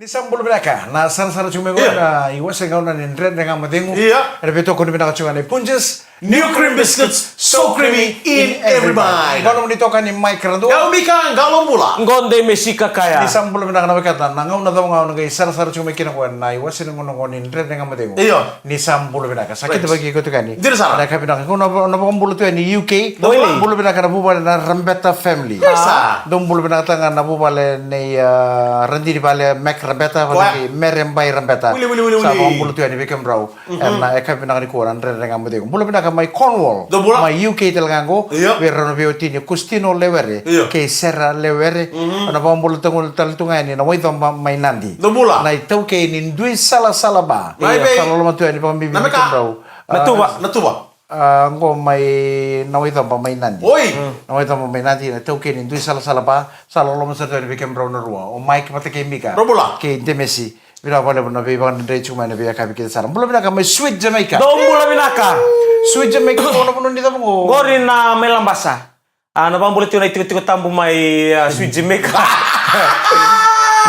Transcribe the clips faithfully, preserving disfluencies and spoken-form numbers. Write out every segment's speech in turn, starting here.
Ni sa bula vinaka, na sarasara tiko mai qo na iwase gauna ni Dredre Ga Mo Cegu. Io. Era veitokoni vinaka tiko ga na Punjas. New cream biscuits, so creamy in every bite. Qo nomuni itokani Mike Radua. Qo Mika Qalobula. Qo Dei Mesika Kaya. Ni sa bula vinaka na wekada, na gauna cava ga o na qai sarasara tiko mai kina qo na iwase ni gauna qo ni Dredre Ga Mo Cegu. Io. Ni sa bula vinaka. Sa kidavaki iko tiko yani. Dina sara. Na ka vinaka. Ko na, na vakabula tu yani U K. Bula vinaka na vuvale na Rabeta family. Dou bula vinaka talega na vuvale nei, ah, Radini vale Mac Rabeta, vale nei Mere Bai Rabeta. Sa vakabula tu yani vei kemudrau. Ena, e ka vinaka nikua na Dredre Ga Mo Cegu. Bula vinaka mai Cornwall. Mai U K talega qo. Vei rau na veiwatini Kustino Lewere kei Sera Lewere. Na vakabula talega tale tu ga yani na Waicomba mai Nadi. Na itaukei ni Dui Salasala Ba. Sa loloma tu yani vakabibi vei kemudrau. Na tuva, na tuva. Ah, qo mai na Waicomba mai Nadi. Oi. Na Waicomba mai Nadi, na itaukei ni Dui Salasala Ba. Sa loloma sara tu yani vei kemudrau na rua, o Mike vata kei Mika. Kei Demesi. Vinaka vakalevu na veivakadredrei tiko mai na veiyakavi kece sara. Bula vinaka mai Sweet Jamaica. Dou bula vinaka. Sweet Jamaica, qo na vanua ni cava qo? Qori na mai Labasa. Ah, na vakabula tiko na itikotiko tabu mai, ah, Sweet Jamaica.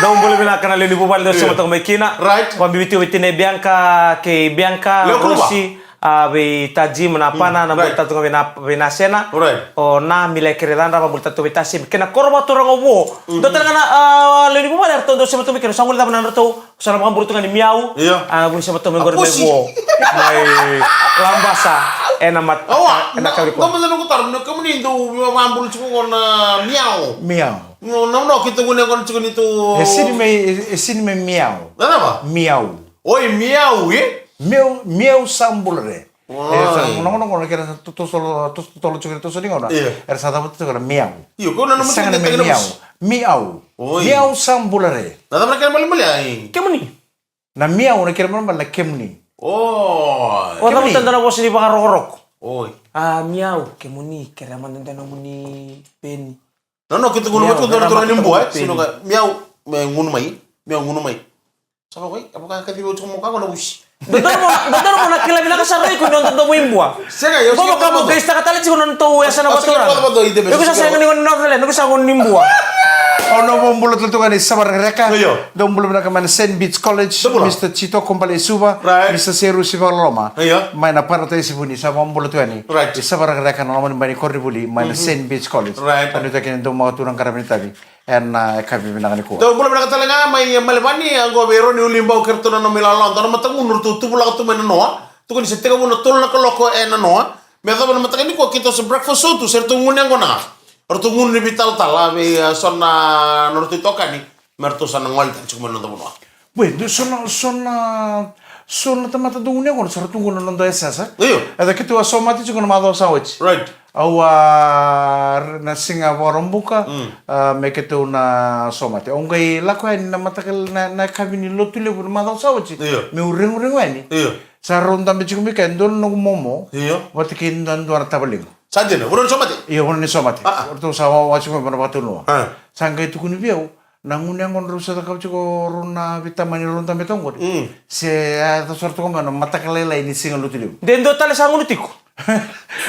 Dou bula vinaka na lewe ni vuvale dou sema toka mai kina. Right. Vakabibi tiko vei tinai Bianca kei Bianca, Rosi, ah, vei Tajim na Pana, na bula tatu ga vei na, vei na Sena. O na Mila Kerecadra, vakabula tatu vei Tasimi. Kei na koro vakaturaga vo. Dou talega na, ah, lewe ni vuvale eratou dou sema toka mai kina. Sa gole cava na nodratou. Sa na vakabula tu ga ni Miau. Io. Ah, vuni sema toka mai qori mai vo. Mai Labasa. Ena mat-, ena kavi ko. Dou mada noqu taro, na kemuni dou vakabula tiko qo na Miau. Miau. No, no, no, keitou gone qo na tiko ni tou. E sini mai, e, e sini mai Miau. Na cava? Miau. Oi, Miau, e? Miau, Miau sa bula re. Era sa, na gauna qo na kena sa to-, toso, toso, totolo tiko na toso ni gauna. Io. Era sa cava tiko na Miau. Io, ko na nomu sega ni mai Miau. Miau. Oi. Miau sa bula re. Na cava na kena malimali ai? Kemuni. Na Miau na kena malimali na kemuni. Oi. O cava mada na vosa ni vakarokoroko. Oi. Ah, Miau, kemuni, kerea mada na nomuni peni. No, no, keitou gunu mai tu, dua na turaga ni Bua, e? Sinoka, Miau, me gunu mai, Miau gunu mai. Sa vaka, e vaka kacivi au tiko mo ka ko na usi. Dodonu mo, dodonu mo na kila vinaka sara iko ni noda domo i Bua. Sega, io, sega. Mo ka mo qai sitaka tale tiko na nodatou yasana vakaturaga. Iko sa sega ni gone ni Northland, iko sa gone ni Bua. Au na vakabula tale tu ga ni Savarakaraka. Io. Dou bula vinaka mai na Saint Bede's College, Mister Chitoko Balesuva, Mister Serusi Vakaloloma. Io. Mai na Paradise Vuni, sa vakabula tu yani. Right. Savarakaraka na loma ni bai ni koronivuli, mai na Saint Bede's College. Right. Au nuitaka ni dou maka tu na qaravi ni tavi. Ena, ah, yakavi vinaka nikua. Dou bula vinaka tale ga mai Melevani, a qo vei Roni Ulibau kei ratou na noma ilala, dua na matagunu ratou tuvu lako tu mai na noa. Tukuni se tekivu na tolu na kaloko ena noa. Me yacova na mataka nikua keitou sa breakfast show tu, se ratou gunu yaqona ga. Ratou gunu ni veitalatala vei, ah, so na, na nodratou itokani. Me ratou sa na gole tale tiko mai na noda vanua. Ue, dou so na, so na, so na tamata dou gunu yaqona, sa ratou gunu na noda yasayasa. Io. Eda keitou a somate tiko na macawa sa oti. Right. Au a, na siga Vakaraubuka, ah, me keitou na somate. Au qai lako yani na mataka, na, na yakavi ni Lotulevu na macawa sa oti. Io. Meu reguregu yani. Io. Sa rau dabe tiko mai kea e dua na noqu momo. Io. Vata kei dua, dua na tavalequ. Sa dina, vanua ni somate? Io, vanua ni somate. Ah, ah. Ratou sa wawa tiko mai vana vakatalanoa. Ah. Sa qai tukuni vei au, na gunu yaqona rau sa cakava tiko rau na veitamani rau dabe toka qori. Mm. Se a yaco sara toka mai na mataka lailai ni siga Lotulevu. De dua tale sa gunu tiko.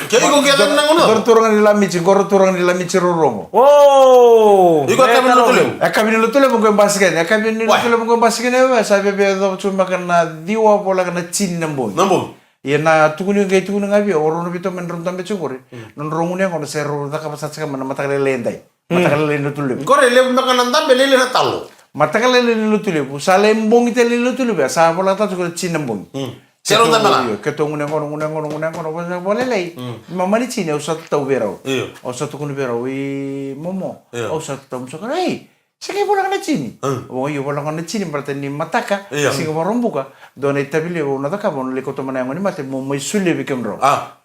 Ke iko qai caka na gunu? Dua na turaga ni Lamici, qo rau turaga ni Lamici rorogo. Oh. Iko yakavi ni Lotulevu? Yakavi ni Lotulevu qo e basika yani, yakavi ni Lotulevu qo e basika yani, sa veve yacova tiko mai ka na ciwa voleka na tini na bogi. Na bogi. Ia na tukuni, qai tukuni ga vei au, o rau na veitamani rau dabe tiko qori. Mm. Nodrau gunu yaqona se rau cakava sara tiko mai na mataka lailai edai. Mm. Mataka lailai ni Lotulevu. Qori e levu beka na dabe, lailai na talo. Mataka lailai ni Lotulevu, sa lai bogi tale ni Lotulevu, sa voleka tale tiko na tini na bogi. Mm. Se rau dabe ga. Io, keitou gunu yaqona, gunu yaqona, gunu yaqona, vakalailai. Mm. Mamani tini, au sa tatau vei rau. Io. Au sa tukuni vei rau, i momo. Io. Au sa tatau, mo sa kaya, ei, se qai voleka na tini. Mm. Au, io, voleka na tini, baleta ni mataka, io, siga Vakaraubuka, dua na itavi levu au na cakava, au na lai kauta mai na yago ni mate, meu mai solia vei kemudrau. Ah.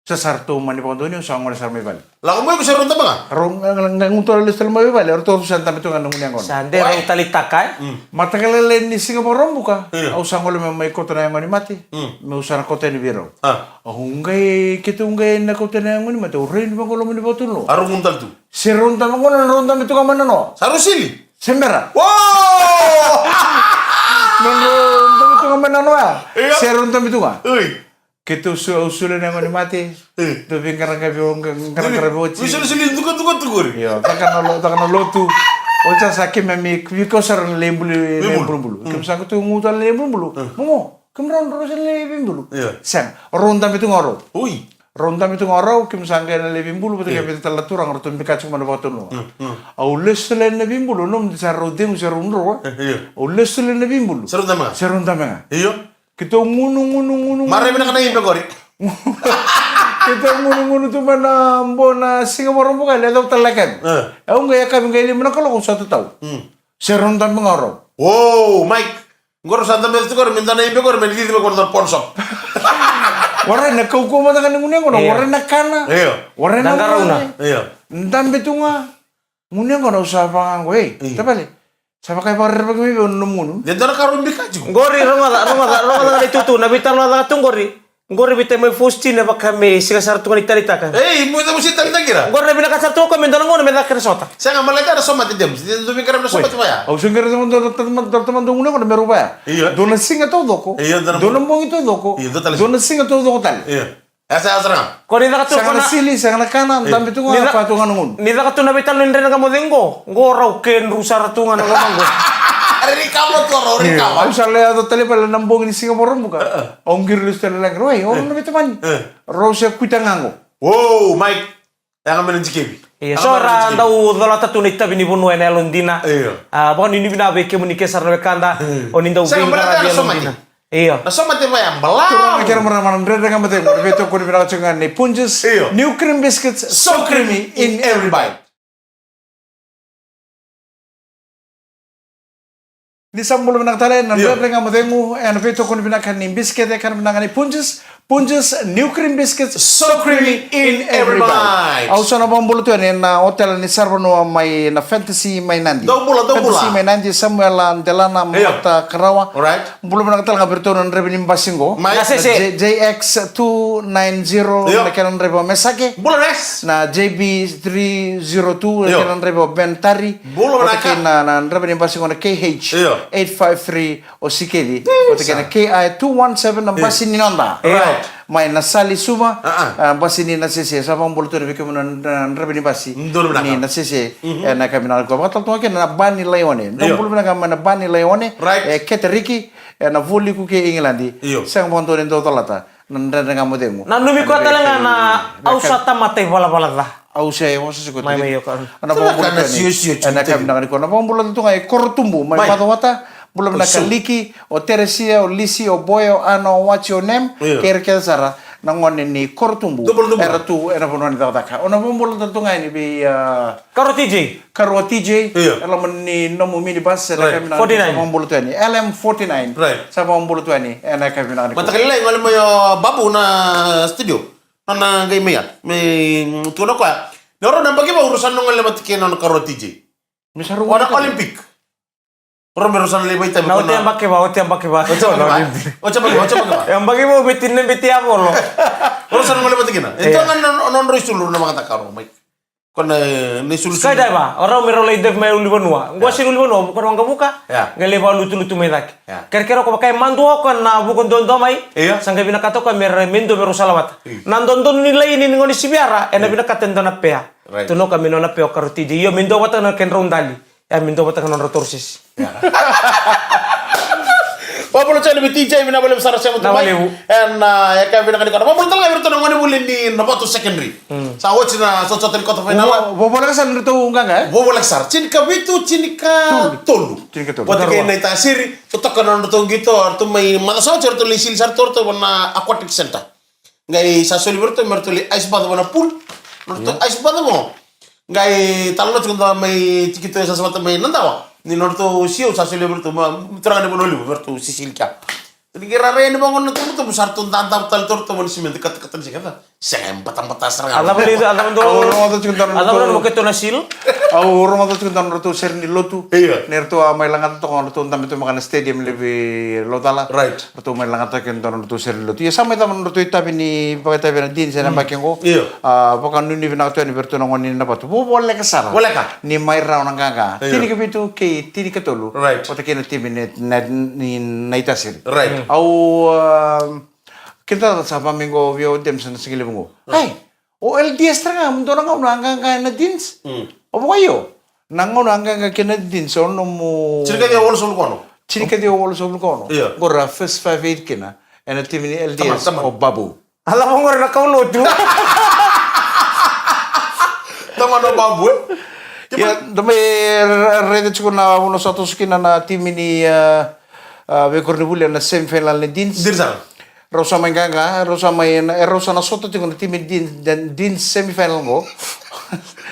Sa, sa ratou mani vakadonui au, sa gole sara mai vale. Lako mai, ko sa rau dabe ga? Rau, ga, ga, ga, gunu tale lesu tale mai vale, ratou sa dabe tu ga na gunu yaqona. Sa de rau taleitaka, e? Mm. Mataka lailai ni siga Vakaraubuka, io, au sa gole mai, mai kauta na yago ni mate, mm, meu sa na kauta yani vei rau. Ah. Au qai, keitou qai na kauta na yago ni mate, au rai ni vaqo loma ni vatu. A rau gunu tale tu? Se rau dabe qo, na rau dabe tu ga mai na noa. Sa rau sili? Se bera. Wow! Na rau dabe tu ga mai na noa. Io. Se rau dabe tu ga. Oi. Keitou su-, au solia na yago ni mate. Io. Dou veiqaraqaravi, qaraqaravi oti. Veisolisoli dukaduka tu qori. Io, caka na lo-, caka na lotu. Oti sa keimami viko sara na lai bulu, lai Veibulu. Bulubulu. Mm. Keimami sa qai tu gu tale na lai bulubulu. Mm. Momo, keimami rau drau sara na lai veibulu. Io. Sega, rau dabe tu ga rau. Ui. Rau dabe tu ga rau, keimami sa qai na lai veibulu, vata kei, io, vei ira tale na turaga, ratou bika tiko mai na vakatunuka. Mm, mm. Au lesu tale na veibulu, nomuni sa rau cegu se rau dro, e? Io. Au lesu tale na veibulu. Se rau dabe ga? Se rau dabe ga. Io. Keitou gunu, gunu, gunu, gunu. Maravi na kana ibe qori. Keitou gunu, gunu tu mai na bo na siga Vakaraubuka, e lewe tolu tale na yakavi. E. Au qai yakavi qai lima na kaloko, au sa tatau. Mm. Se rau dabe ga rau. O, Mike. Qori sa dabe tu qori, me da na ibe qori, me cici mai qori na pawn shop. Warai na kaukauwa mada ga ni gunu yaqona, io, warai na kana. Io. Warai na qarauna. Io. Dabe tu ga. Gunu yaqona au sa vaka qo, ei, io, tavale. Sa vaka e vakarerevaki mai vei au na nomu gunu. De dua na ka rau bika tiko. Qori, rogoca, rogoca, rogoca na itutu, na veitalanoa caka tu qori. Qori veitalanoa mai Faustine, vaka me siga sara tu ga ni taleitaka. Ei, mo ita mo si taleitaka ira. Qori na vinaka sara tu ga me dua na gauna me caka na sota. Sega, maleta na somate, James. De dua veiqaravi na somate vaya. Au se qaravi dua, dua, dua, dua, dua, dua gunu yaqona me rau vaya. Io. Dua na siga taucoko. Io, dua na bogi taucoko. Io, dua tale. Dua na siga taucoko tale. Io. Esa, esa, sara ga. Ko ni caka tu, sega na sili, sega na kana, dabe tu ga, ni ca-, vaka tu ga na gunu. Ni caka tu na veitalanoa ni Dredre Ga Mo Cegu qo, qo rau kedru sara tu ga na loma qo. Rikamo tu rau, rikamo. Au sa lai yaco tale i vale na bogi ni siga Vakaraubuka. Au qiri lesu tale i lagi, rau, ei, o rau na veitamani. Rau se kuita ga qo. Wow, Mike. Yaga me na jikevi. Io, so ra dau colata tu na itavi ni vanua ena yalodina. Io. A, vakanuinui vinaka vei kemuni ke sara na wekada. O ni dau veiqaravi yalodina. Io. Na somate vaya balavu. Turaga kei na marama, na Dredre Ga Mo Cegu, na veitokoni vinaka tiko ga nei Punjas. Io. New cream biscuits, so creamy in every bite. Ni sa bula vinaka tale, na Dredre Ga Mo Cegu, ena veitokoni vinaka ni biscuit, e kana vinaka ni Punjas. Punjas, new cream biscuits, so creamy in every bite. Au sa na vakabula tu yani ena hotel ni Saravanua mai na Fantasy mai Nadi. Dou bula, dou bula. Fantasy mai Nadi, Samuela Delana Mata Karawa. Alright. Bula vinaka tale ga vei iratou na draiva ni basi qo. Mai. Na Sese. J-, J X two nine zero, io, na kena draiva o Mesake. Bula Mes. Na J B three zero two, io, na kena draiva o Ben Tari. Bula vinaka. Vata kei na, na draiva ni basi qo na K H eight five three o Sikeci. Vata kei na K I two one seven na basi ni noda. Right. Mai Nasali, Suva, a, basi ni Nasese. Sa vakabula tu yani vei kemuni na, na draiva ni basi ni Nasese. Ena yakavi vinaka nikua. Vakatale tu ga kina na Bani Laione. Dou bula vinaka mai na Bani Laione. Right. E Keteriki, ena Vualiku kei Igiladi. Io. Sega vakadua ni dou colata na Dredre Ga Mo Cegu. Nanumi koya tale ga na au sa tamata ivalavala ca. Au se, au se ko mai, mai, io, ka. Ana vakabula tu yani. Ena yakavi vinaka nikua. Na vakabula tu ga i Korotubu mai Macuata. Bula vinaka Liki, o Teresia, o Lisi, o Boy, o Ana, o Waji, o Nem. Io. Kei ira kece sara na gone ni Korotubu. Era tu ena vanua ni cakacaka. O na vakabula tu ga yani vei, a, Karua T J. Karua T J. Io. E loma ni nomu minibus, ena yakavi vinaka nikua. Forty-nine. Sa vakabula tu yani. L M forty-nine. Right. Sa vakabula tu yani ena yakavi vinaka nikua. Mataka lailai, gole mai o Babu na studio. Nona qai mai ya. Me, mm, tukuna o koya. Ni o rau na yabaki va, o rau sa na gole vata kei na nona Karua T J. Me sa rau gole Olympic. O rau me rau sa na lai vakaitavi. Na oti na yabaki va, oti na yabaki va. Oti na yabaki va. Oti na yabaki va, oti na yabaki va. Yabaki va, o Viti na Viti ya volo. O rau sa na gole vata kina. Io. E dua ga na, na, na nodrau isulu na vakataka rau mai. Ko na, na isulu sulu. Skydiver, o rau me rau lai dive mai ulunivanua. Qo sega ni ulunivanua, ko na waqavuka. Io. Qai lai vakalutulutu mai cake. Io. Kerekere o koya vaka e madua o koya na vuku duadua mai. Io. Sa qai vinakata o koya me ra, me dua me rau salavata. Io. Na dodonu ni laini ni gone ni siviyara, ena vinakata e dua na pea. Right. Tukuna o koya me nona pea o Karua T J. Io, me dua vata na kedrau dali. Ia, me dua vata na nodratou sisi. Ia. Vakabula tiko yani vei T J, vinaka vakalevu sara sema tu mai. Vinaka vakalevu. Ena, a, yakavi vinaka nikua. Vakabula tale ga vei iratou na gone vuli ni Navatu Secondary. Mm. Sa oti na sotasota ni quarter final. Vo-, vo-, voleka sara ni ratou qaqa, e? Vo-, voleka sara. Tinikavitu, tinikatolu. Tolu. Tinikatolu. Vata kei na Naitasiri, totoka na nodratou qito, ratou mai macawa sa oti, ratou lai sili sara tu o ratou vua na Aquatic Center. Qai sa soli vei iratou me ratou lai ice bath vua na pool. Nodratou ice bath qo. Qai talanoa tiko dua mai Tikito e sa savata mai Nadawa. Ni nodratou C E O sa solia vei iratou, ma, turaga ni Vanua Levu, me ratou sisili kea. Ni qai rairai yani vaqo na tubutubu, sa ratou dadavu tale tu o ratou vua na simede, katakata ni siga. Sega, e batabata sara ga. A cava ni, a cava dou, a cava na nodratou, keitou na seal? Au rogoca tiko dua na nodratou sere ni lotu. Io. Ni ratou a mai lagata toka, ratou dabe tu mai na stadium levu i Laucala. Right. Ratou mai lagata kina dua na nodratou sere ni lotu. Ia sa mai cava na nodratou itavi ni vakaitavi ena Deans ena yabaki qo. Io. A, vakanuinui vinaka tu yani vei iratou na gone ni Navatu. Vo-, voleka sara. Voleka. Ni mai rawa na qaqa. Io. Tinikavitu kei tinikatolu. Right. Vata kei na timi ni, na, ni Naitasiri. Right. Au, a, keda sa vamai qo vei au o James na siga levu qo. Mm. Hey, o L D S tara ga, mo dua na gauna a qaqa ena Deans. Mm. O vaka io. Na gauna a qaqa kina Deans, o nomu Tinikaciwa walusagavulu ka ono. Tinikaciwa walusagavulu ka ono. Io. Qo ra first five eight kina ena timi ni L D S. Taman, taman. O Babu. A lako qori na kaulotu. Taman o Babu, e? Ia, da mai ra-, raica tiko na vanua sa toso kina na timi ni, a, a, veikoronivuli ena semifinal ni Deans. Deans, a. Rau sa mai qaqa, rau sa mai, e, rau sa na sota tiko na timi ni Deans, Deans semifinal qo.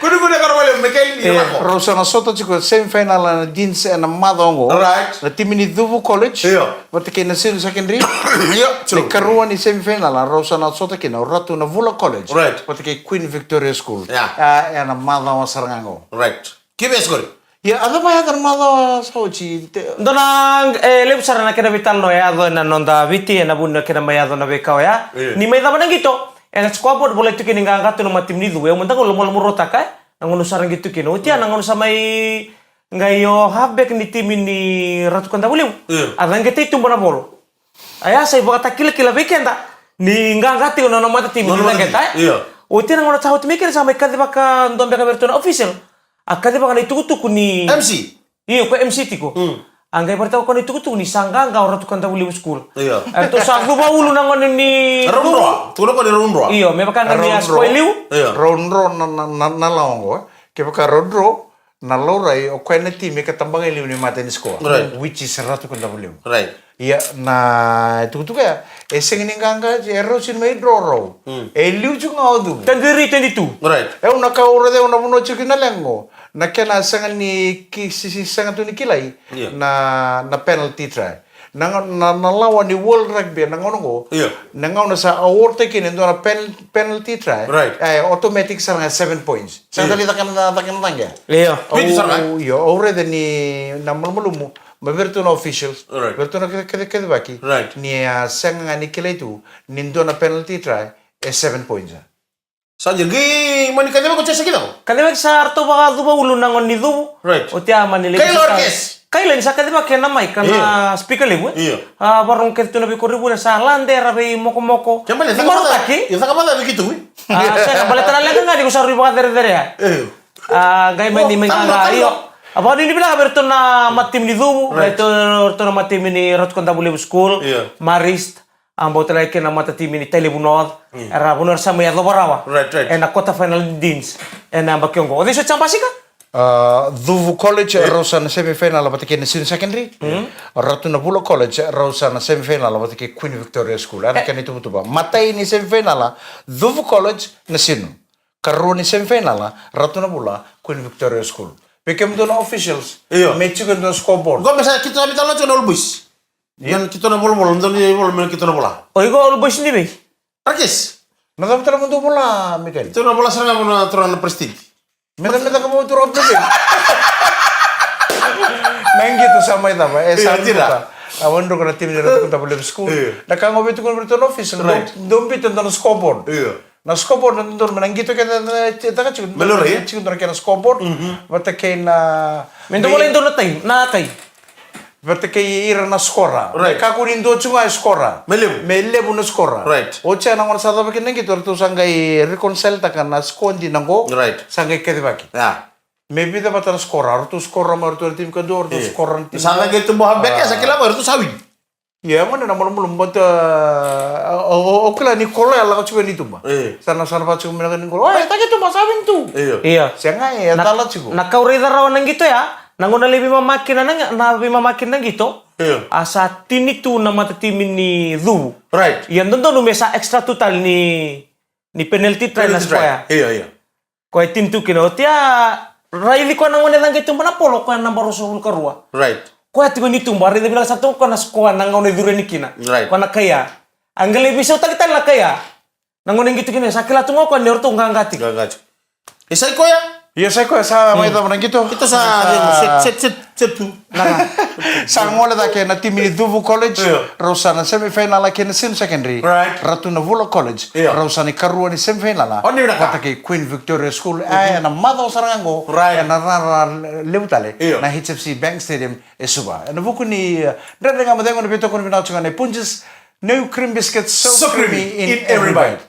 Kuni, kuni, kara vale, Mikael, ni rako. Rau sa na sota tiko semifinal na Deans ena macawa qo. Right. Na timi ni Cuvu College. Io. Vata kei Nasinu Secondary. Io, true. Na ikarua ni semifinal, rau sa na sota kina o Ratu Navula College. Right. Vata kei Queen Victoria School. Yeah. A, ena macawa sara ga qo. Right. Kevaka qori. Ia, a cava e yaco na macawa sa oti, te- Dua na, e, levu sara na kena veitalanoa e yaco ena noda Viti, ena vuku ni kena mai yaco na veika oya. Io. Ni mai cava na qito, ena scoreboard, volai tu kina ni qaqa tu na mata timi ni Cuvu, e, au mada ga au lomalomaruataka, e, na gauna sa ra qito kina. Oti ya, na gauna sa mai qai o halfback ni timi ni Ratu Kadavulevu. Io. A caqeta i tuba na volo. Aya, sa ivakatakilakila vei keda ni qaqa tiko na nona mata timi. Nona ni mata timi, caqeta, e? Io. Oti na gauna sa oti mai kina sa mai kacivaka dua beka vei iratou na official. A kacivaka na itukutuku ni M C. Io, ko M C tiko. Mm. A qai vakaraitaka ko koya na itukutuku ni sa qaqa o Ratu Kadavulevu School. Io. Eratou sa cuva ulu na gone ni Round Cuvu. Draw. Tukuna ko ni round draw. Io, me vaka ga ni a Round draw. Spoil you. Io. Round draw na, na, na, na lawa qo, e. Kevaka round draw, na laurai, o koya na timi ka tabaka e liu ni mata ni score. Right. Which is Ratu Kadavulevu. Right. Ia, na itukutuku ya, e sega ni qaqa, e rau sega ni mai draw rau. Mm. E liu tiko ga o Cuvu. Twenty-three twenty-two. Right. E, au na ka au raica, au na vanua tiko na leqa qo. Na kena sega ni ki-, si-, si-, sega tu ni kilai. Yeah. Na, na penalty try. Na ga-, na, na lawa ni World Rugby, na gauna qo. Io. Na gauna sa award-taki kina e dua na pen-, penalty try. Right. E, automatic sara ga seven points. Sa Io. Dali caka na, caka na caqe. Io. Au, Piti sara ga. Io, au raica ni na malumalumu, mai vei iratou na officials, Right. vei iratou na kece, kece, kecevaki. Right. Ni a sega ga ni kilai tu, ni dua na penalty try, e seven points. Sa dina, qai mani kacivaki o Jesse Kidako? Kacivaki sa ratou vakacuva ulu na gone ni Cuvu. Right. Oti ya mani lai Kaila sa Orkes. Kaila ni sa kacivaki ena mai ka na Io. Speaker levu, e? Io. A, vakarogo kece tu na veikoronivuli sa lade era veimokomoko. Ke bale, Ni caka marautaki. Vata, caka vata vei keitou, e? A, sega, baleta na leqa ga ni ko sa rui vakacerecerea. Io. A, qai mai ni mai Tama, qaqa, tama. Io. A, vakanuinui vinaka vei iratou na mata timi ni Cuvu, Right. vei iratou na mata timi ni Ratu Kadavulevu School, Io. Marist, A bau talai kina na mata timi ni Tailevu North. Mm. Era vanua era sa mai yacova rawa. Right, right. Ena quarter final ni Deans. Ena yabaki oqo. O cei soti sa basika? A, Cuvu College, Yeah. rau sa na semifinal vata kei Nasinu Secondary. Mm. Ratu Navula College, rau sa na semifinal vata kei Queen Victoria School. Era Eh. kena ituvatuva. Matai ni semifinal, Cuvu College, Nasinu. Karua ni semifinal, Ratu Navula, Queen Victoria School. Vei kemudou na officials. Io. Me tiko e dua na scoreboard. Qo me sa keitou sa mai tala tiko na Old Boys. Ia. Ia na keitou na volavola, na dau ni vola, me na keitou na vola. O iko Old Boys ni vei? Rakes. Na cava tale mo dou vola, Mikael? Keitou na vola sara ga mo na turaga na president. Me na, me na ka mo turaga president. Na qito sa mai cava, e sa Io, tira. Ruka. A wandruka na timi ni Ratu Kadavulevu School. Io. Na ka qo vei tukuna vei ratou na official. Right. Dou, dou biuta dua na scoreboard. Io. Na scoreboard na dodonu me na qito kece na, na, na, tiko, Me lori, e? Tiko dua na kena scoreboard. Mhm. Vata kei na Me dou me volai dua na tai, na tai. Vata kei ira na skora. Right. Me kakua ni dua tiko ga e skora. Me levu. Me levu na skora. Right. Oti ya na gauna sa cava kina na qito, ratou sa qai reconcile-taka na score dina qo. Right. Sa qai kacivaki. Ya. Me vica vata na skora, ratou skora mai ratou na timi kadua, ratou Io. skora na timi Sa qai tu mo habeke, sa kila mai, ratou sa win. Ia, gone na malumalumu, but, uh, o, o, o kila ni kolo ya lako tiko ni tuba. E. Sa na, sa na vaka tiko mai na ni kolo. Oi, taki tuba, sa win tu. Io. Io. Sega, e Na, tala tiko. Na ka au raica rawa na qito ya, na gauna lai veimama kina na, na veimama kina na qito. Io. A sa tini tu na mata timi ni Cuvu. Right. Ia dodonu me sa extra tu tale ni, ni penalty try na Penalty try. square. Io, io. Koya e tini tu kina oti a raici koya na gone caqe tuba na polo, koya na naba ruasagavulu ka rua. Right. Koya tiko ni tuba, a raica vinaka sara tu koya na score na gauna e curu yani kina. Right. Koya na kaia. A qai lai veisautaki tale na kaia. Na gone qito kina sa kila tu ga o koya ni o ratou qaqa tiko. Qaqa tiko. E sa i koya? Ia sa i koya sa mai cava na qito? Qito sa Sa set, set, set, set tu. Na, na. Sa gole cake na timi ni Cuvu College, Io. rau sa na semifinal kei na Sinu Secondary. Right. Ratu Navula College, Io. rau sa na ikarua ni semifinal. O ni vinaka. Vata kei Queen Victoria School, e, ena macawa sara ga qo, Right. ena rara levu tale, Io. na H F C Bank Stadium, e Suva. Ena vuku ni, e, Dredre Ga Mo Cegu, na veitokoni vinaka tiko ga nei Punjas, new cream biscuits, so So creamy creamy in in every every bite. bite.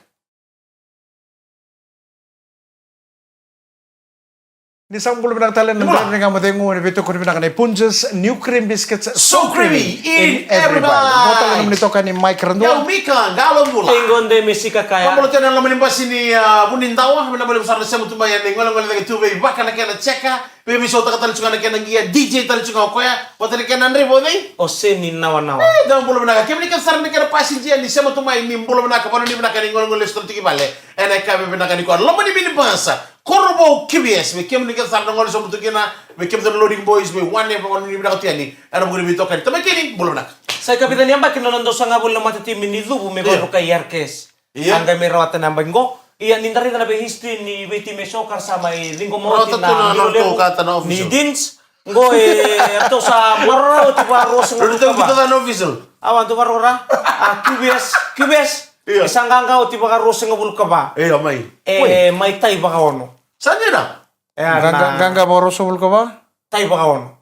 Ni sa bula vinaka tale na Bula. Draiva ni ga mo cegu, ni veitokoni vinaka nei Punjas, new cream biscuits, so creamy in every bite. Mo tale na mani toka ni Mike Radua. Yau Mika, Galo Bula. Iqo de Mesika Kaya. Ka bula tena loma ni basi ni, ah, Vunidawa, me na bale sara na sema tu mai yani, gole gole cake tu vei Vaka na kena cheka, vei vei sautaka tale tu ga na kena gia, D J tale tu ga o koya, vata na kena draiva o cei? O Seni Nawanawa. E, da bula vinaka. Kemuni kece sara na kena passenger ni sema tu mai ni bula vinaka, vanua ni vinaka ni gole gole lesu tale tu ki vale. Ena ika vei vinaka ni koya. Loma ni minibus. Korovou Q V S, vei kemuni kece sara na gole sobu tu kina, vei kemuni na loading boys, vei wane, vei wane ni vinaka tu yani, ena vuku ni veitokani. Tamai Keni, bula vinaka. Sa ika vica ni yabaki na nona dau saga voli na matatimi ni Cuvu me Io. Vakaruka i R K S. Io. A qai mai rawata na yabaki qo. Ia ni da raica na vei history ni veitimi e so ka ra sa mai ciqoma oti Rawata tu na na nona Bilo Levu ka ta na ni official. Deans. Qo e ratou sa maroroi oti vakaruasagavulu Ratou ka va. Vita na official. Awa, dou vakarau ra. A, Q V S, Q V S. Io. E sa qaqa oti vakaruasagavulu ka va. Io, mai. E, Oi. Mai tai vakaono. Sa dina? E, Qaqa, na qaqa vakaruasagavulu ka va? Tai vakaono.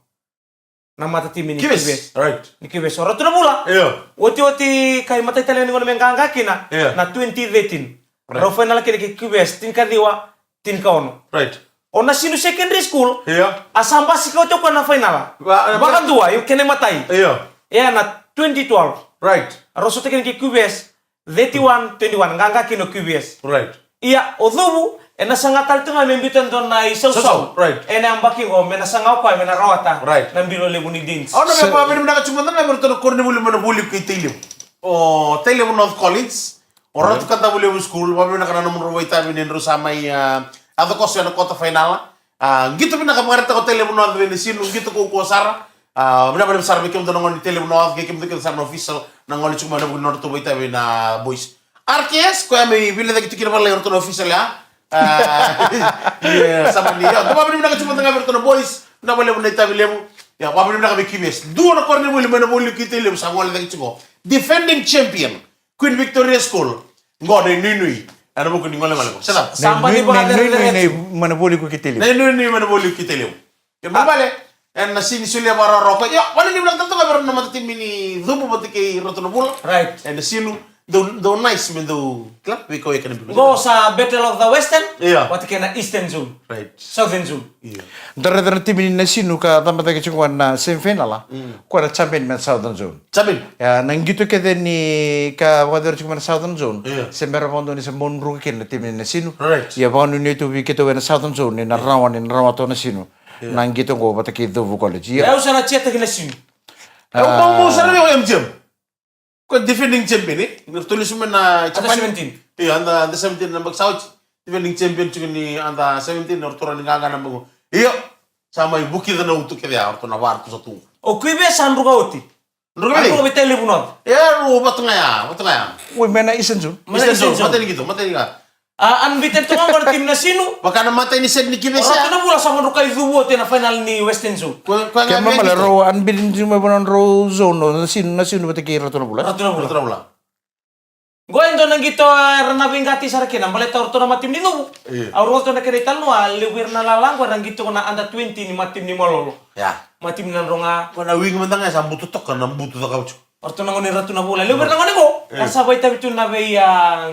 Na matatimi ni Q V S. Q V S. Right. Ni Q V S. O Ratu na Vula. Io. Oti, oti, kai matai tale ni gona me qaqa kina. Io. Na twenty thirteen. Right. Rau fainala kina kei Q V S, tinikaciwa, tinikaono. Right. O Nasinu Secondary School, Io. A sa basika oti o koya na fainala. Va, e, Vakadua, io kena imatai. Io. Ia na twenty twelve. Right. Rau sota kina kei Q V S, thirty-one twenty-one, qaqa kina o Q V S. Right. Ia, o Cuvu, ena saga tale tu ga me biuta e dua na isausau. Sausau, right. Ena yabaki qo, me na saga o koya, me na rawata. Right. Na Bilo Levu ni Deans. Au na So via vakavinavinaka tu mada ga vei ratou na koronivuli mai na voli kei Tailevu. O Tailevu North College, O Ratu Kadavulevu School, vakavinaka na nomudrau vakaitavi ni drau sa mai, ah, yaco koso ena quarter final. Ah, qito vinaka vakaraitaka o Tailevu North vei Nasinu, qito kaukaua sara. Ah, vinaka vakalevu sara vei kemudou na gone ni Tailevu North, kei kemudou kece sara na official, na gone tiko mai na vuku ni nodratou vakaitavi na boys. R K S, koya mai veilecayaki tiko kina vakalailai o ratou na official ya. Ah, yeah, sa mani, yeah, vakavinaka tiko mada ga vei ratou na boys, vinaka vakalevu na itavi levu. Yeah, vakavinaka vei Q V S. Dua na koronivuli mai na voli kei Tailevu sa gole cake tiko. Defending champion. Queen Victoria School. Qo na inuinui. Ena vuku ni golegole qo. Sa cava? Sa Na bati inu-, vakacerecerei na inuinui atu. Mai na voli ko Kiteliu. Na inuinui mai na voli ko Kiteliu. Ke Ah. Balebale. Ena sini solia vakarokoroko. Io, vale ni vinaka tale toka vei ira na matatimi ni Cuvu vata kei Ratu na Vula. Right. Ena sinu. Dou, dou nice me dou. Kila, vei kau e kana bibi. Qo sa Battle of the Western. Io. Vata kei na Eastern Zone. Right. Southern Zone. Io. Da raica na timi ni Nasinu ka caba cake tiko na semifinal. Mm. Ko na champion mai na Southern Zone. Champion. Ia, na qito kece ni ka vakayacori tiko mai na Southern Zone. Io. Se bera vakadua ni se bau druka kina na timi ni Nasinu. Right. Ia, vakanuinui tu vei keitou ena Southern Zone, ni na Io. Rawa, ni na rawa tu Nasinu. Io. Na qito qo vata kei Cuvu College. Ia. Ia, au sa na cheer-taki Nasinu. Ah. Au bau sara vei M G M. Ko defending champion, eh? Ni ratou lesu mai na Under Japan. Seventeen. Io, under, under seventeen na yabaki sa oti. Defending champion tiko ni under seventeen, na ratou rawa ni qaqa na yabaki. Io, sa mai vukica na uto kece ya, o ratou na va ratou sa tu. O Q V S sa druka oti. Druka vei? Druka vei Tailevu North. Io, vata ga ya, vata ga ya. Oi, mai na Eastern Zone. Mai na Eastern Zone. Eastern Zone. Matai ni qito, matai ni qito. A, unbeaten tu ga qo na timi ni Nasinu. Vaka na matai ni set ni Q V S. O Ratu na Vula sa mai druka i Cuvu oti ena final ni Western Zone. Ko, ko Kena ibalebale rau unbeaten tiko mai vua na nodrau zone, o Nasinu, Nasinu vata kei Ratu na Vula. Ratu na Vula. Ratu na Vula. Qo e dua na qito era na veiqati sara kina, baleta o ratou na matatimi ni Cuvu. Io. Au rogoca tu na kena italanoa, levu ira na lala qo era qito na under twenty ni matatimi ni Malolo. Ia. Matatimi ni Nadroga. Ko na wing mada ga e sa butu toka na butu cakava tiko. O ratou na gone Ratu na Vula. Levu ira na gone qo, Io. Era sa vakaitavi tu na vei, a,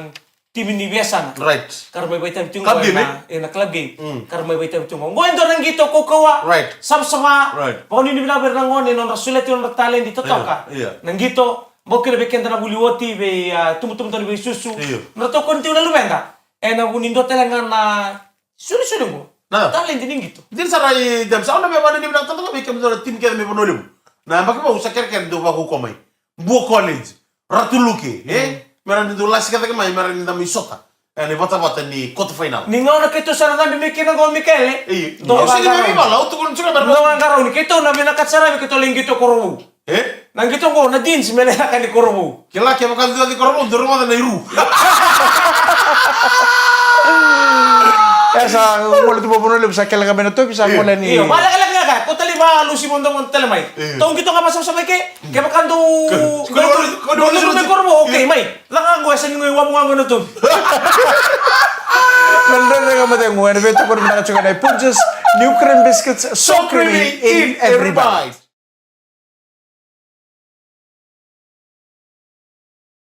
timi ni veiyasana. Right. Ka ra mai vakaitavi tu qo ena, ena club game. Mm. Ka ra mai vakaitavi tu qo. Qo e dua na qito kaukaua. Right. Savasava. Right. Vakanuinui vinaka vei ira na gone, nodra solia tu nodra taledi totoka. Io, io. Na qito, bau kina vei keda na vuli oti, vei, a, tubutubu dau ni veisusu. Io. Nodra tokoni tu na luveda. Ena vuku ni dua tale ga na solisoli qo. Na. Taledi ni qito. Dina sara i James, au na via vakanuinui vinaka tale ga vei kemudou na timi kece mai Vanua Levu. Na yabaki vou sa kerekere dou vakaukauwa mai. Bua College, Ratu Luke, e? Mm. Mera ni dou lasika cake mai, mera ni da mai sota. E, na ivatavata ni quarter final. Ni gauna keitou sa na cabe mai kina qo, Mikaele. Io. Dou Au sega ni vaqarau. Veivala, au tukuna tiko mera Dou vaqarau, ni keitou na vinakata sara vei keitou lai qito Korovou. E? Na qito qo, na Deans, me lai caka ni Korovou. Kila kevaka dou yaco i Korovou, dou rogoca na iru. E sa gole tu mai Vanua Levu, sa keleka mai na tovi, sa Io. Gole ni Io, valekaleka ga ka, ko tale valusi mo dou tale mai. Io. Tou qito ga vasavasava i ke, kevaka dou, Ko, ko, dou, ko, dou, ko, dou, ko, dou, ko, Korovou, okay, mai. Caka qo, e sa ni qo i wavu ga qo na tovi. Na dredre ga mate qo, ena veitokoni vinaka tiko na Punjas, new cream biscuits, so creamy in every bite.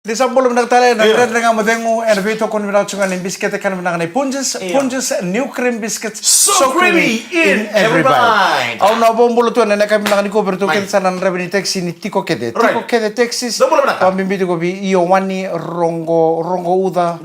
Ni sa bula vinaka tale na Dredre Ga Mo Cegu, ena veitokoni vinaka tu ga ni bisikete kana vinaka nei Punjas. Punjas New Cream Biscuits. So creamy in every bite. Au na vakabula tu ena yakavi vinaka nikua vei iratou kece sara na draiva ni taxi ni Tiko Kece. Tiko Kece Taxis. Vakabibitaki vei Iowani Rogo, Rogo Uca.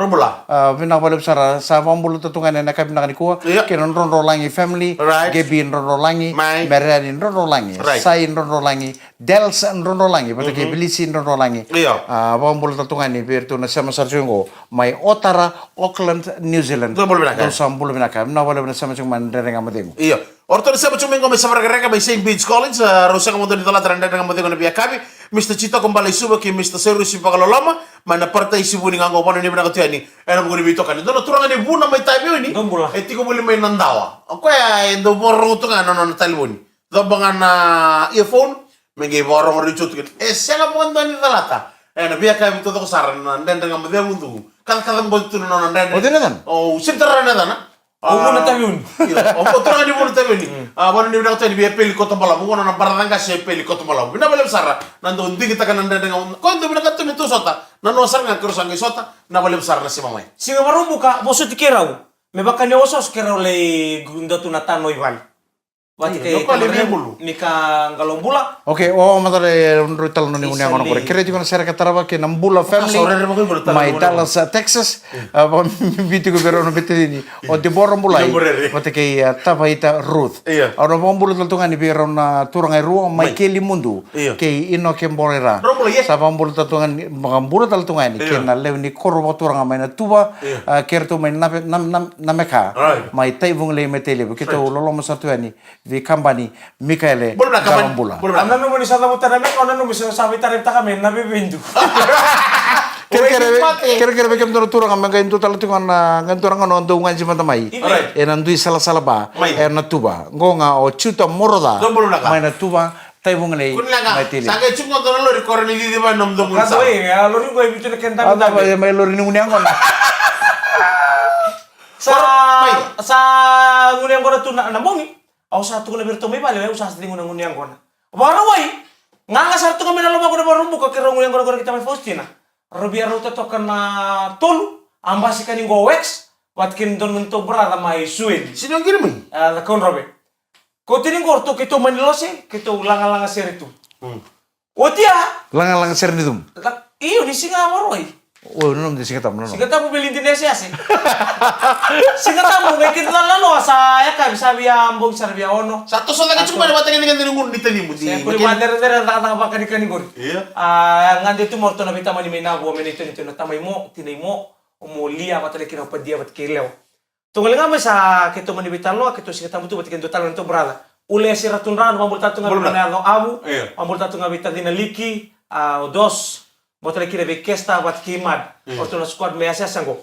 Vinaka vakalevu sara, sa vakabulata tu ga ena yakavi vinaka nikua kei na Drodrolagi family. Gebi Drodrolagi, Mereani Drodrolagi, Sai Drodrolagi, Dels Drodrolagi vata kei Vilisi Drodrolagi. A vakabula tale tu ga ni vei iratou na sema sara tiko qo mai Otara, Auckland, New Zealand. Dou bula vinaka. Dou sa bula vinaka. Vinaka vakalevu na sema tiko mai na Dredre Ga Mo Cegu. Io. O ratou na sema tiko mai qo mai Savairekareka mai Saint Bede's College. A, rau sega mada ni calata na Dredre Ga Mo Cegu ena veiyakavi. Mr Jitoko Balaisuva kei Mr Sairusi Vakaloloma mai na Parataisi Vuni ga qo, vanuinui vinaka tu yani ena vuku ni veitokani. Dua na turaga ni Vuna mai Taveuni. Dou bula. E tiko voli mai Nadawa. O koya e dau vakarorogo tu ga na nona talevoni. Coba ga na earphone, me qai vakarorogo retio tu kina. E sega vakadua ni calata ena veiyakavi taucoko sara na Dredre Ga Mo Cegu. Kacakaca qo tu na nona dredre. O cei na yacana? O Sintara na yacana. O Vuna Taveuni. Io, o qo turaga ni Vuna Taveuni. A, vanuinui vinaka tu yani vei Epeli Kotobalavu, qo na nona brother qase Epeli Kotobalavu. Vinaka vakalevu sara na dau digitaka na Dredre Ga Mo Cegu. Koya dau vinakata tu me tou sota, na nona sara ga keirau sa qai sota. Vinaka vakalevu sara na sema mai. Siga Vakaraubuka, vosoti keirau me vaka ni osooso keirau lai dua tu na tano i vale. Vata kei Tamara Mika Qalobula. Okay, o macala e rui tala na nona italanoa qori. Kerei tiko na sere ka tarava kei na Bula family mai Dallas, Texas. A, vakabibitaki vei rau na veitacini o Debora Bulai vata kei, a, Tavaita Ruth. Au na vakabula tale tu ga ni vei rau na turaga e rua, Maikeli Mudu kei Inoke Boraira. Sa vakabula tale tu ga ni, vakabula tale tu ga ni kei na lewe ni koro vakaturaga mai Natuva, a, kei ratou mai Nave-, Nam-, Nam-, Nameka, mai Taivugalei, Matailevu. Keitou loloma sara tu yani vei kabani Mikaele Qalobula. Au nanuma ni sa cavuta Nameka, au nanuma ni sa veitaratara me Navevedu. Kerekere, kerekere vei kemudou na turaga me qai dua tale tiko na, qai dua na gauna dou gaji mada mai ena dui salasala ba e Natuva. Qo ga o Juta Moroca mai Natuva, Taivugalei, Matailevu. Sa qai tiko dua na lori, koro ni cici vei nomudou gunu sala. Mai lori ni gunu yaqona. Sa, sa gunu yaqona tu na bogi. Au sa tukuna vei iratou mai vale, au sa cegu na gunu yaqona. Vakarauwai, gaga sara tu ga mai na lomaqu na Vakaraubuka kei rau gunu yaqona qori kei tamai Faustina. Rau via rauta toka na tolu, a basika ni qo Wax vata kei na dua na neitou brother mai Suedi. Sini o qiri mai? A, na Kaudrove. Kauti ni qo ratou keitou mani lose, keitou lagalaga sere tu. Oti ya. Lagalaga sere ni cuma. Io, ni siga Vakarauwai. O, nanuma de Siga Tabu, nanuma. Siga Tabu vei Lidinesi ase. Siga Tabu, qai keitou laloa sa yakavi sa via bogi sara via ono. Sa toso cake tiko mai na vata kei na gunu ni talimu. Se kuli ma cere cere caka caka vakanikani qori. Ia. A, gade tu mai ratou na veitamani mai Navua me na itoni tu na tamai Mo, tinai Mo, o Mo Lia vata kei na Padia vata kei Lewa. Tou gole ga mai sa keitou mani veitalanoa, keitou Siga Tabu tu vata kei dua tale na neitou brother. Ule Sira Tudranu, vakabula tale tu ga vei na yaco Avu, vakabula tale tu ga vei tacina Liki, a, o Dos, vakabula tale kina vei Kesta vata kei Mad. O ratou na squad me yasayasa qo.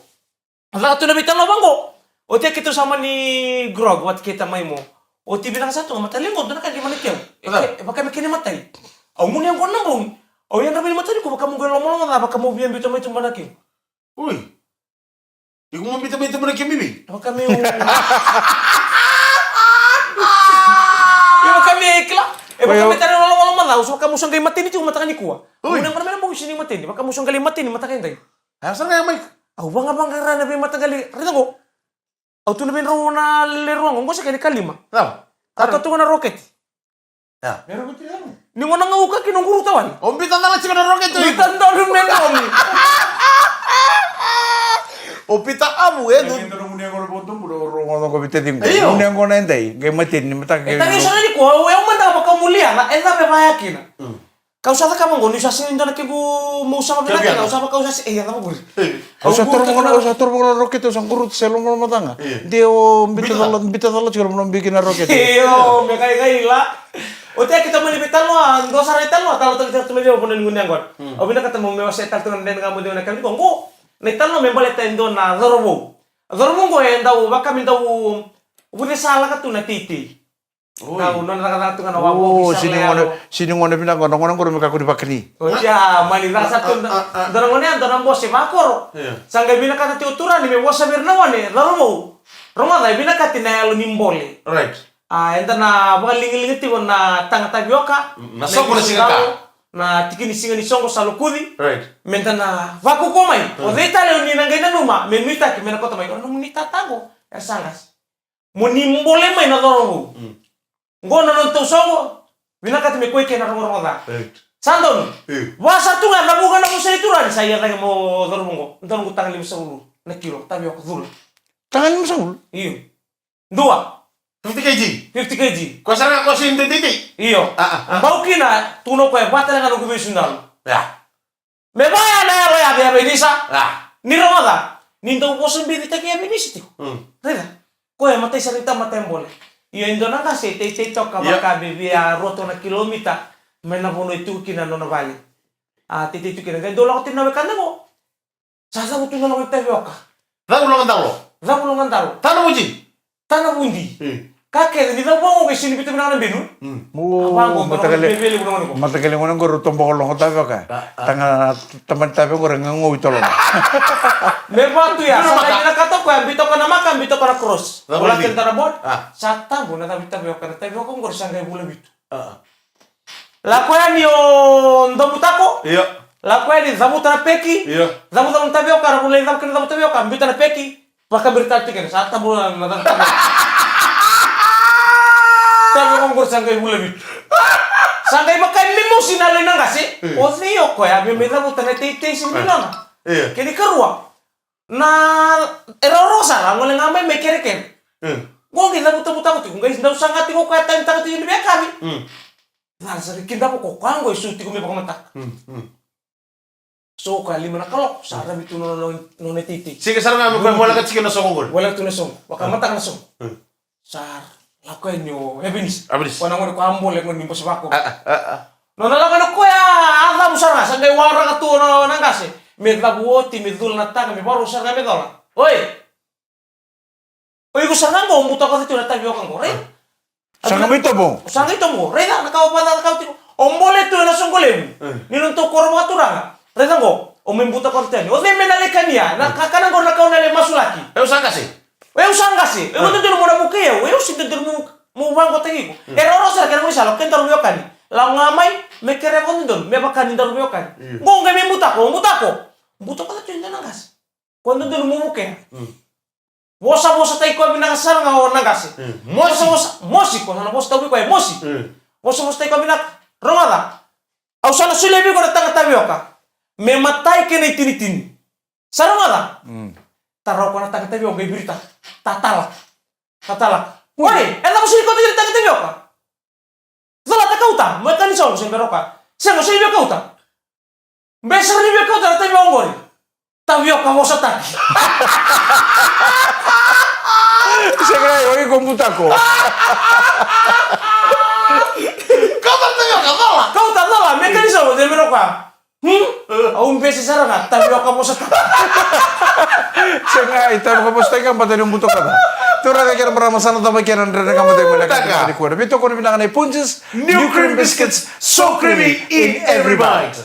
Caka tu na veitalanoa vaqo. Oti ya keitou sa mani grog vata kei tamai Mo. Oti vinaka sa tu ga, matali qo dua na ka qai mani keu. E vaka me kena imatai. Au gunu yaqona na bogi. Au yadra mai ni mataniku vaka meu qai lomaloma ca, vaka meu via biuta mai tuba na keu. Ui. Iko mo biuta mai tuba na kemi vei? E vaka meu, e vaka me kila. E vaka me tara na lomalomaca, au sa vaka meu sa qai mateni tiko mataka nikua. Ui. Au na gona mai na bogi sini mateni, vaka meu sa qai lai mateni mataka edai. A, sa qai mai. Au vagavagara na veimataqali, raica qo. Au tu na veidrau na lewe rua qo, qo sa kena ikalima. Cava? A tu tu ga na roketi. Ia. Ni gona ga uka kina o quru tawani. O bita cala tiko na roketi. Bita donu me nomi. O bita avu e du. Io. Gunu yaqona edai, qai mateni ni mataka. E tagi sara ni kua, o yau mada vaka muliana, e cava e vaya kina. Kau sa cakava qo, niu sa sega ni dua na kequ mau sava vinaka kina, au sa vaka au sa se, e, a cava qori. Au sa toro vaka, au sa toro vaka na roketi, au sa quru se lomalomaca ga. De o bita cala, bita cala tiko lomalomaca kina roketi. Io, me kai kai la. Oti ya keitou mani veitalanoa, dua sara na italanoa, talanoataki tale tu mai vei au vanua ni gunu yaqona. Au vinakata meu wasea tale tu ga na Dredre Ga Mo Cegu ena yakavi qo. Na italanoa me baleta e dua na cauravou. Cauravou qo e dau, vaka me dau vucesa laka tu na teitei. Oi. Dau nona cakacaka tu ga na wavoki. Sini gone, sini gone vinaka, na gone qori me kakua ni vakani. Oti ya, mani caka sara tu dua na gone ya, dua na bose vakoro. Sa qai vinakata tiko o turaga ni me vosa vei ira na gone, cauravou. Rogoca, e vinakati na yalo ni bole. Right. A, eda na vakaligaliga tiko na taga tavioka, na soko na sigaka. na tiki ni siga ni soqo sa lokuci. Right. Meda na vakaukaua mai. O cei tale o ni na qai nanuma me nuitaki, me na kauta mai, o nomuni tata qo era sa qase. Mo ni bole mai na cauravou. Mm. Qo na nodatou soqo, vinakati me koi kei na rogorogo ca. Right. Sa donu. Io. Vaka sa tu ga na vuqa na vusa i turani, sa ia cake mo cauravou qo. Donu qo taga limasagavulu na kilo tavioka cula. Taga limasagavulu? Io. Dua. Fifty K G? Fifty K G. Ko sara ga ko sini tititi? Io. Ah, ah, ah. Bau kina, tukuna o koya, vata tale ga noqu veisundalu. Ya. Me vaya na yalo ya vei Evenisa. Ah. Ni rogoca. Ni dau vosa bicitaki Evenisa tiko. Mm. Raica. Koya matai sara ni tamata e bole. Io, e dua na qase, teitei toka, io, vaka vei, vei a rua toka na kilomita mai na vanua e tu kina na nona vale. A teitei tu kina. Qai dau lako tiko na wekada qo. Sa cavutu na loga ni tavioka. Cavu loga dalo. Cavu loga dalo. Tana vuji. Tana vudi. Mm. Ka kece ni cavu vaqo qai sini biuta vinaka na benu. Mm. Mo, a vaqo, matakale, vevele vuna gona qo. Matakale gona qo, rau toboka loga tavioka. Ah, ah. Taga, tabani tavioka qo, ra gagau i toloma. Me vatu ya, sa qai vinakata o koya, biuta o koya na maka, biuta o koya na cross. Cavu vudi. Vula kena tara board. Ah. Sa tabu na cavu tavioka, na tavioka qo, sa qai vula vitu. Ah, ah. Lako yani o Dabutako. Io. Lako yani, cavuta na peki. Io. Cavuta na tavioka, ra vulai cavu kina cavuta tavioka, biuta na peki. Vakabiri tale tiko kina, sa tabu na, na cavuta tavioka. Tavioka qori sa qai vula vitu. Sa qai vaka me mosi na lewe ni qase. Io. O cei o koya, me mai cavuta na teitei se ni nona. Io. Kena ikarua. Na, e rawarawa sara, a gole ga mai me kerekere. Mm. Qo qai cavutabutako tiko, qai dau saga tiko o koya, taimi taka tiko ni veiyakavi. Mm. Cala sara, kidava ko koya qo e su tiko me vakamataka. Mm, mm. So o koya lima na kaloko, sa ravi tu na nona, nona teitei. Siga sara ga me koya voleka tiko na soqo qori. Voleka tu na soqo, vakamataka na soqo. Mm. Sa lako yani o Evenisa. Evenisa. Ko na gone ko a bole, gone ni bose vako. Ah, ah, ah, ah. Nona lako yani o koya, a cavu sara ga, sa qai waraka tu na, na qase. Me cavu oti, me cula na taga, me varau sara ga me cola. Oi! O iko sara ga qo, o butakoca tu na tavioka qo, right? Sa qai mai tobo. Sa qai tobo, raica na ka o vakacaca tiko. O bole tu ena soqo levu. Mm. Ni nodatou koro vakaturaga. Raica qo, o mai butakoca tu yani. O cei me na lai kania, na kakana qori na ka o na lai masulaki. E, au sa qase. E, au sa qase. E, au dodonu mo na vukei au. E, au sega ni dodonu mo, mo vaqotaki iko. Mm. E rawarawa sara kena gaunisala, o kedaru veiwekani. Lako ga mai, me kerea vakadodonu, me vaka ni daru veiwekani. Mm. Qo qai me butako, butako. Butakoca tu e dua na qase. Ko dodonu mo vukea. Mm. Vosavosataki koya vinaka sara ga o na qase. Mm. Mosi. Vosavosa, mosi, ko sa na vosa tau vei koya, mosi. Mm. Vosavosataki koya vinaka. Rogoca. Au sa na solia vei iko na taga tavioka. Me matai kei na itinitini. Sa rogoca. Mm. Tara o koya na taga tavioka, qai viritaka. Tatala. Tatala. Mm. Oi, e cava soli koya na taga tavioka? Colata, kauta, mo e kani sogo, se bera o koya. Sega, o sega ni via kauta. Be sega ni via kauta na tavioka qori. Tavioka vosataki. Sega, o iko butako. Kauta na tavioka, cola. Kauta, cola, me kani sogo, se bera o koya. Hmm? Au bese sara ga, tavioka vosataki. Sega, e tavioka vosataki ga, baleta ni butako. Turaga kei na marama, sa na cava kei na Dredre Ga Mo Cegu ena yakavi nikua. Veitokoni vinaka nei Punjas, new cream biscuits, so creamy in every bite.